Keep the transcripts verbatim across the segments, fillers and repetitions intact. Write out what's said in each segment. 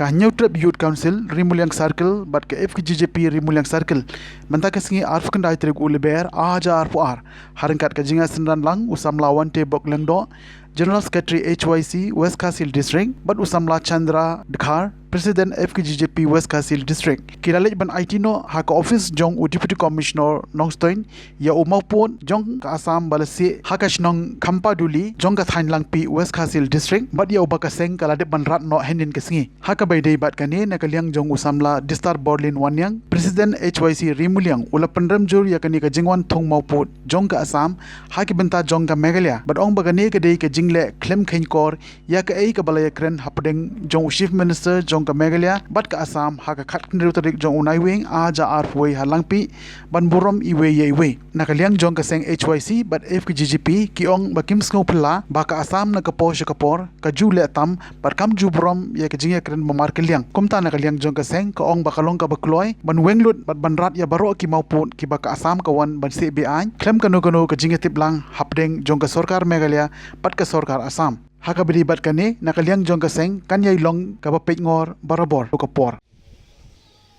Ka Hynñiewtrep Youth Council Ri Muliang Circle bad ka F K G G P Ri Muliang Circle mynta ka sngi arphew khyndai tarik u Lber ar hajar arphew ar, ha ryngkat ka jingïasynran lang u samla Wante Bok Lyngdoh, General Secretary H Y C West Khasi Hills District, bad u samla Chandra Dkhar, President F K G G P West Khasi Hills District, ki la leit ban aiti noh ha ka office jong u Deputy Commissioner Nongstoiñ ïa u mawpud jong ka Assam ba la sieh ha ka shnong Khampaduli jong ka thaiñ Langpih, West Khasi Hills District, bad ïa uba ka seng ka la dep ban rat noh hynnin ka sngi. Ha kaba ïadei bad kane, na ka liang jong u samla Distar Borlin Wanniang, President H Y C Ri Muliang, u la pynrem jur ïa kane ka jingwan thung mawpud jong ka Assam ha ki bynta jong ka Meghalaya, bad ong ba kane ka dei ka jingleh khlem kheiñkor ïa kaei kaba la ïakren hapdeng jong u Chief Minister jong ka Meghalaya bad ka Assam ha ka khathynriew tarik jong u Naiwieng ar hajar arphew wei ha Langpih, ban burom iwei ïa iwei. Na ka liang jong ka seng H Y C bad F K G G P, ki ong ba kim sngewphylla ba ka Assam na ka por sha ka por ka ju leh tam bad kam ju burom ïa ka jingïakren ba markylliang. Kumta na ka liang jong ka seng ka ong ba ka long kaba kloi ban weng lut bad ban rat ïa baroh ki mawpud kiba ka Assam ka wan ban sieh be-aiñ khlem kano kano ka jingïatiplang hapdeng jong ka sorkar Meghalaya bad ka sorkar Assam. Ha kaba ïadei bad kane, na ka liang jong ka seng kan ïai long kaba peitngor barabor ka por.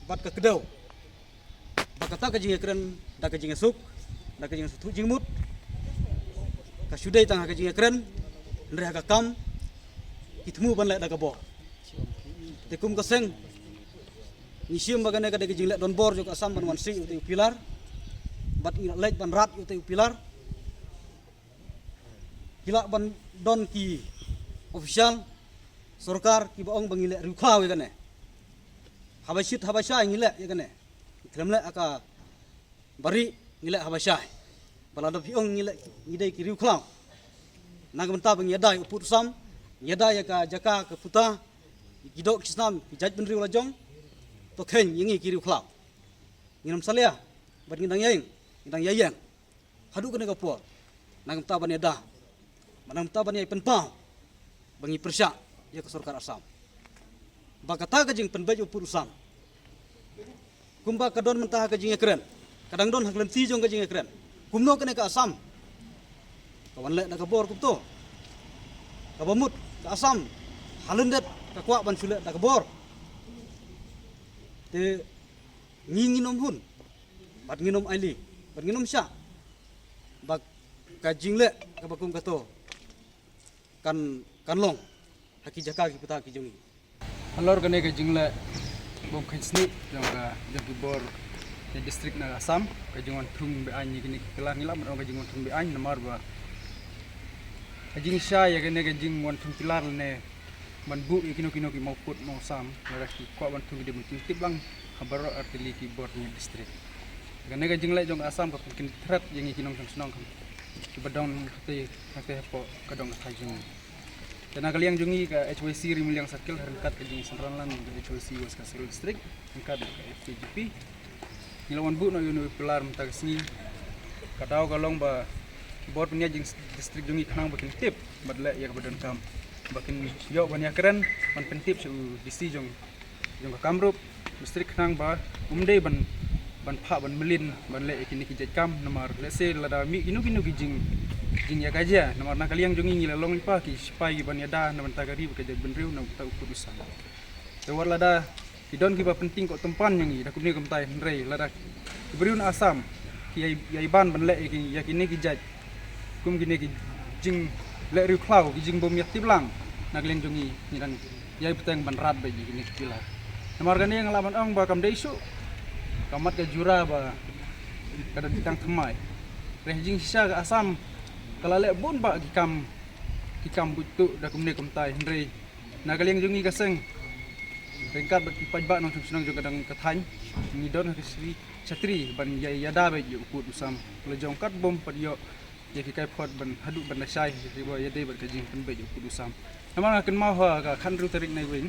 Bad ka kdew ba kata ka jingïakren da ka jingïasuk, da ka jingïasuk jingmut, ka shu dei tang ha ka jingïakren, hynrei ha ka kam ki thmu ban leh da ka bor. Te kum ka seng ngi shim ba kane ka dei ka jingleh donbor jong ka Assam ban wan sieh ïa utei u pilar, bad ngi la leit ban rat ïa utei u pilar. Ki lah ban don ki official sorkar kiba ong ba ngi leh riewkhlaw ïa kane. Haba shit haba shai ngi leh ïa kane. Ngi khlem leh ha ka bari, ngi leh haba shai. Ba lada phi ong ngi leh, ngi dei ki riewkhlaw, na ka bynta ba ngi ïada ïa u pud u sam, ngi ïada ïa ka jaka ka puta, ki doh ki snam, ki jaitbynriew la jong, to kheiñ ïa ngi ki riewkhlaw. Ngin ym salia bad ngi dang ïeng, ngi dang ïeng haduh kane ka por, na ka bynta ban ïada, na ka bynta ban ïai pynpaw ba ngi pyrshah ïa ka sorkar Assam. Ba kata ka jingpynbeit u pud u sam, kumba ka don mynta ha ka jingïakren, ka dang don ha ka lynti jong ka jingïakren. Kumno kane ka Assam ka wan leh da ka bor kumto? Kaba mut ka Assam ha lyndet ka kwah ban shu leh da ka bor. Te ngi ngin ym hun, bad ngin ym ailad, bad ngin ym shah ba ka jingleh kaba kum kato kan, kan long ha ki jaka ki puta ki jong ngi. Halor kane ka jingleh bym kheiñ snieh jong ka, jong ki bor ne district na Assam, ka jingwan thung be-aiñ ïa kine ki pilar, ngi lah ban ong ka jingwan thung be-aiñ namar ba ka jingshai ïa kane ka jingwan thung pilar ne ban buh ïa kino kino ki mawpud maw sam, lada ki kwah ban thung ki dei ban kyntip lang ha baroh artylli ki bor ne district. Kane ka jingleh jong Assam ka pynkyntret ïa ngi ki nongshong shnong kiba don hangtei, hangtei hapoh ka dong ka thaiñ jong ngi. Te na ka liang jong ngi ka H Y C Ri Muliang Circle, ryngkat ka jingsynran lang ka H Y C West Khasi Hills District, ryngkat ka F K G P, ngi la wan buh noh ïa une u pilar mynta ka sngi. Ka daw ka long ba ki bor pynïaid jong district jong ngi khnang ba kin tip bad leh ïa kaba donkam, ba kin ïoh ban ïakren, ban pyntip sha u D C jong, jong ka Kamrup District, khnang ba um dei ban, ban phah ban mlien ban leh ïa kine ki jait kam. Namar lehse lada mih kino kino ki jing, jingïakajia, namar na ka liang jong ngi ngi la long lypa ki sipai kiban ïada na bynta ka ri bad ka jaitbynriew, na bynta u pud u sam. Te wat lada ki don kiba pyntieng koh tympan ïa ngi da kumne kumtai, hynrei lada ki briew na Assam ki ïai, ïai ban ban leh ïa ki, ïa kine ki jait kum kine ki jingleh riewkhlaw, ki jingbym ïatiplang, na ka liang jong ngi ngi dang ïai bteng ban rat beit ïa kine ki pilar. Namar kane nga lah ban ong ba kam dei shuh ka mat ka jura ba ka don ki tang thymmai. Hynrei jingshisha ka Assam ka la leh bun bah ki kam, ki kam buit tuh da kumne kumtai, hynrei na ka liang jong ngi ka seng, ryngkat bad ki paidbah nongshong shnong jong ka dong ka thaiñ, ngi don ha ka sri chatri ban ïa, ïada beit ïa u pud u sam, la jong kat bym pat ïoh ïa ki kaiphod ban haduh ban da shai ïa ba ïadei bad ka jingpynbeit ïa u pud u sam. Namar nga kynmaw ha ka khathynriew tarik Naiwieng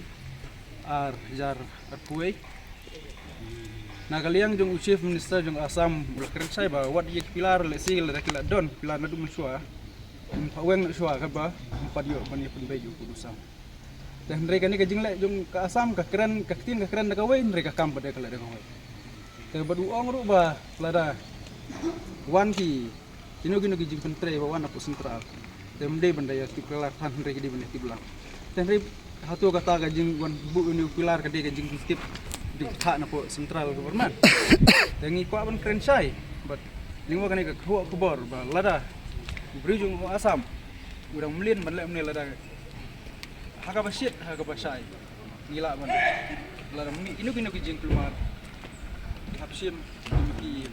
ar hajar arphew wei, na ka liang jong u Chief Minister jong Assam u la kren shai ba wat ïa ki pilar, lehse lada ki la don ki pilar naduh mynshuwa, ym pat weng noh shuwa katba ym pat ïoh ban ïa pynbeit ïa u pud u sam. Te hynrei kane ka jingleh jong ka Assam ka kren, ka ktien ka kren da kawei, hynrei ka kam pat ka leh da kawei. Te bad u ong ruh ba lada wan ki kino kino ki jingpyntrei ba wan na pud central, te ym dei ban da ïa tip kylla than, hynrei ki dei ban ïa tip lang. Te hynrei Hato kata ka jingwan buh ïa une u pilar ka dei ka jingtip jingtha na pdeng central government. Te ngi kwah ban kren shai bad lyngba kane ka khubor ba lada u briew jong u Assam u dang mlien ban leh kumne, lada ha kaba shit ha kaba shai ngi lah ban, lada mih ino ino ki jingkulmar hap shim ki